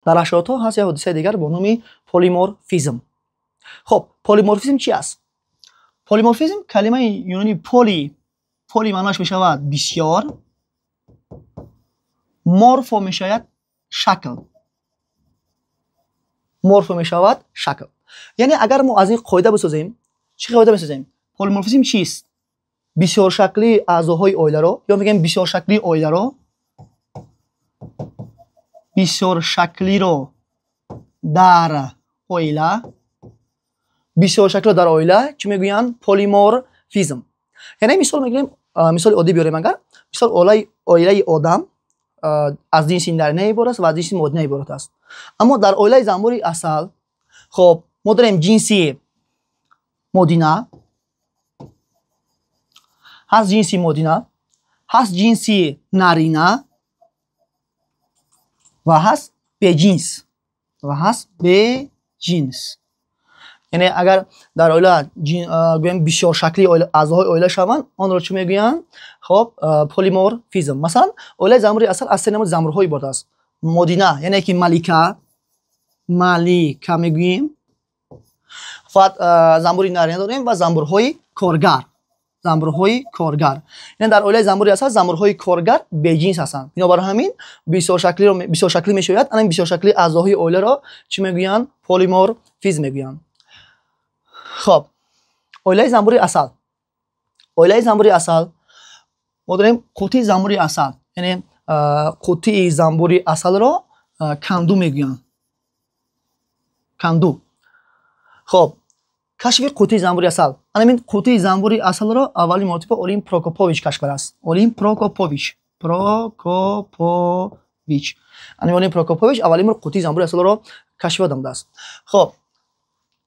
Дар ҳашаротҳо ҳаст як ҳодисаи дигар бо номи полиморфизм. Хоб, полиморфизм чи аст? Полиморфизм калимаи юнони поли, поли маъноаш мешавад бисёр, морфо мешавад шакл, морфо мешавад шакл. Яъне агар мо аз ин қоида бисозем, чӣ қоида месозем? Полиморфизм чист? Бисёршаклии аъзоҳои оиларо ё мегӯем бисёршаклии оиларо, бисёршаклиро дар оила, бисёршаклиро дар оила чӣ мегӯянд? Полиморфизм. Яъне мисол мегирем, мисоли оддӣ биёрем. Агар мисол оилаи одам аз ҷинси нарина иборат аст ва аз ҷинси модина иборат аст, аммо дар оилаи занбури асал, хоб, мо дорем ҷинси модина, ҳаст ҷинси модина, ҳаст ҷинси нарина ва ҳаст беҷинс, ва ҳаст беҷинс. Яъне агар дар оила гӯем бисёршакли аъзоҳои оила шаванд, онро чӣ мегӯянд? Хоб, полиморфизм. Масалан, оилаи занбури асал аз се намуди занбурҳо иборат аст. Модина, яъне ки малика, малика мегӯем, фақат занбури нарина дорем ва занбурҳои коргар, занбурҳои коргар. Яъне дар оилаи занбури асал занбурҳои коргар беҷинс ҳастанд. Бинобар ҳамин бисёршаклиро бисёршаклӣ мешавад. Ана бисёршаклии аъзоҳои оиларо чӣ мегӯянд? Полиморфизм мегӯянд. Хоб, оилаи занбури асал, оилаи занбури асал мо дорем қуттии занбури асал, яъне қуттии занбури асалро канду мегӯянд, канду. Хоб, кашфи қуттии занбури асал. Ана ҳамин қуттии занбури асалро аввалин маротиба олим Прокопович кашф кардааст. Олим Прокопович, Прокопович, ана олим Прокопович аввалин бор қуттии занбури асалро кашф намудааст. Хоб,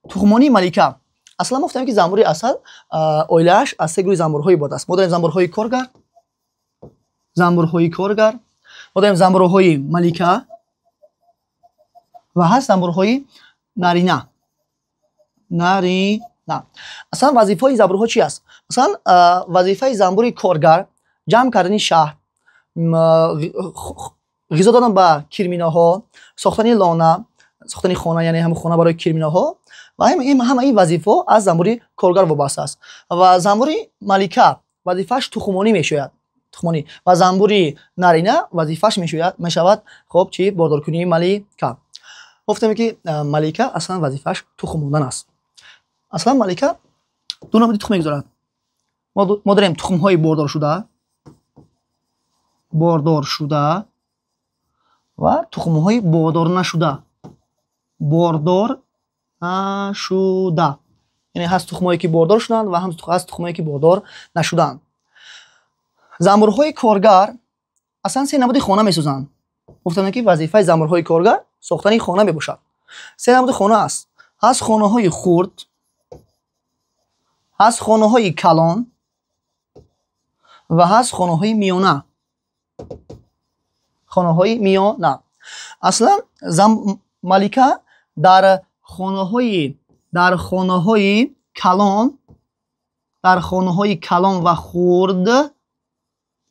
тухмонии малика. Аслан мо гуфтем, ки занбури асал оилааш аз се гурӯҳи занбурҳо иборат аст. Мо дорем занбурҳои коргар, занбурҳои коргар, мо дорем занбурҳои малика ва ҳаст занбурҳои нарина, нарина. Аслан вазифаи занбурҳо чи аст? Масалан, вазифаи занбури коргар ҷамъ кардани шаҳд, ғизо додан ба кирминаҳо, сохтани лона, сохтани хона, яъне ҳамин хона барои кирминаҳо ва ҳама ин вазифаҳо аз занбури коргар вобаста аст. Ва занбури малика вазифааш тухмонӣ мешояд, тухмонӣ, ва занбури нарина вазифааш мешавад, хоб, чи? Бордоркунии малика. Гуфтем, ки малика аслан вазифааш тухм мондан аст. Аслан малика ду намуди тухм мегузорад. Мо дорем тухмҳои бордоршуда, бордоршуда ва тухмҳои бордорнашуда, бордор нашуда. Яъне ҳаст тухмҳое, ки бордор шуданд, ва ҳаст тухмҳое, ки бордор нашуданд. Занбурҳои коргар аслан се намуди хона месозанд. Гуфтам, ки вазифаи занбурҳои коргар сохтани хона мебошад. Се намуди хона аст. Ҳаст хонаҳои хурд, ҳаст хонаҳои калон ва ҳаст хонаҳои миёна, хонаҳои миёна. Аслан малика дар хонаҳои калон, дар хонаҳои калон ва хурд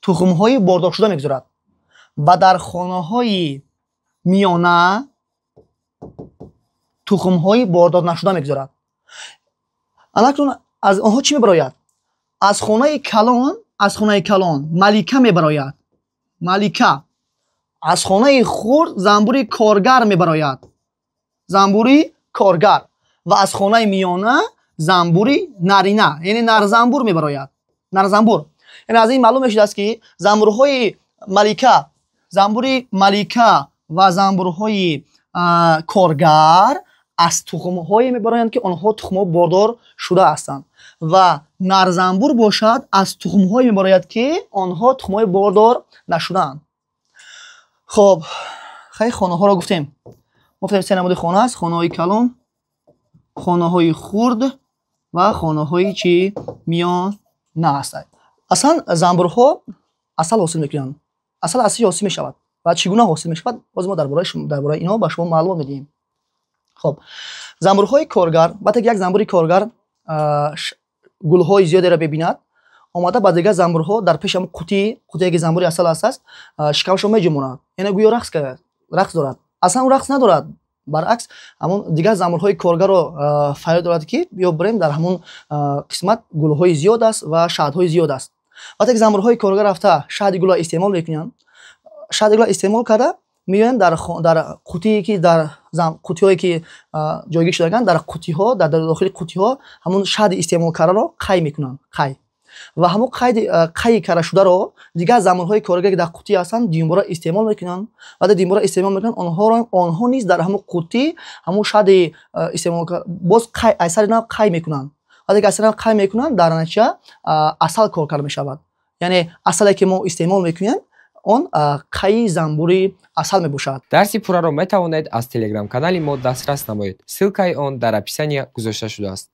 тухмҳои бордоршуда мегузорад ва дар хонаҳои миёна тухмҳои бордорнашуда мегузорад. Анакнун аз онҳо чӣ мебарояд? Аз хонаи калон, аз хонаи калон малика мебарояд, малика. Аз хонаи хурд занбури коргар мебарояд, занбури коргар, ва аз хонаи миёна занбури нарина, яъне нарзанбур мебарояд, нарзанбур. Яъне аз ин маълум мешудааст, ки занбурҳои малика, занбури малика ва занбурҳои коргар аз тухмҳое мебароянд, ки онҳо тухмҳо бордор шуда ҳастанд, ва нарзанбур бошад, аз тухмҳое мебарояд, ки онҳо тухмҳои бордор нашудаанд. Хоб, хеле хонаҳоро гуфтем. Гуфтем, се намуди хона аст: хонаҳои калон, хонаҳои хурд ва хонаҳои чи? Миёна ҳастанд. Аслан занбурҳо асал ҳосил мекунанд. Асал аз чӣ ҳосил мешавад ва чӣ гуна ҳосил мешавад? Боз мо дар бораи инҳо ба шумо маълумот медиҳем. Хоб, занбурҳои коргар, вақте ки як занбури коргар гулҳои зиёдеро бибинад, омада ба дигар занбурҳо дар пеши ҳамн қутӣ, қутие ки занбури асал аст, шикамашро меҷунбонад, яъне гӯё рақс дорад. Аслан ӯ рақс надорад, баръакс, ҳамон дигар занбурҳои коргарро фарёд дорад, ки биё бирем, дар ҳамон қисмат гулҳои зиёд аст ва шаҳдҳои зиёд аст. Вақте ки занбурҳои коргар рафта шаҳди гулро истеъмол мекунанд, шаҳди гулро истеъмол карда меоянд, дар қутие ки дар қутиҳое ки ҷойгир шудаганд, дар қутиҳо, дар дохили қутиҳо ҳамон шаҳди истеъмолкардаро қай мекунанд, қай. Ва ҳамон қайи карда шударо дигар занбурҳои коргаре, ки дар қутӣ ҳастанд, дуюмбора истеъмол мекунанд. Вақте дуюмбора истеъмол мекунанд, онҳо низ дар ҳамон қутӣ ҳамон шаҳди истеъмол боз қай, аз сари нав қай мекунанд. Вақте ки аз сари нав қай мекунанд, дар натиҷа асал кор карда мешавад. Яъне асале, ки мо истеъмол мекунем, он қайи занбури асал мебошад. Дарси пурраро метавонед аз телеграм-канали мо дастрас намоед. Ссылкаи он дар описания гузошта шудааст.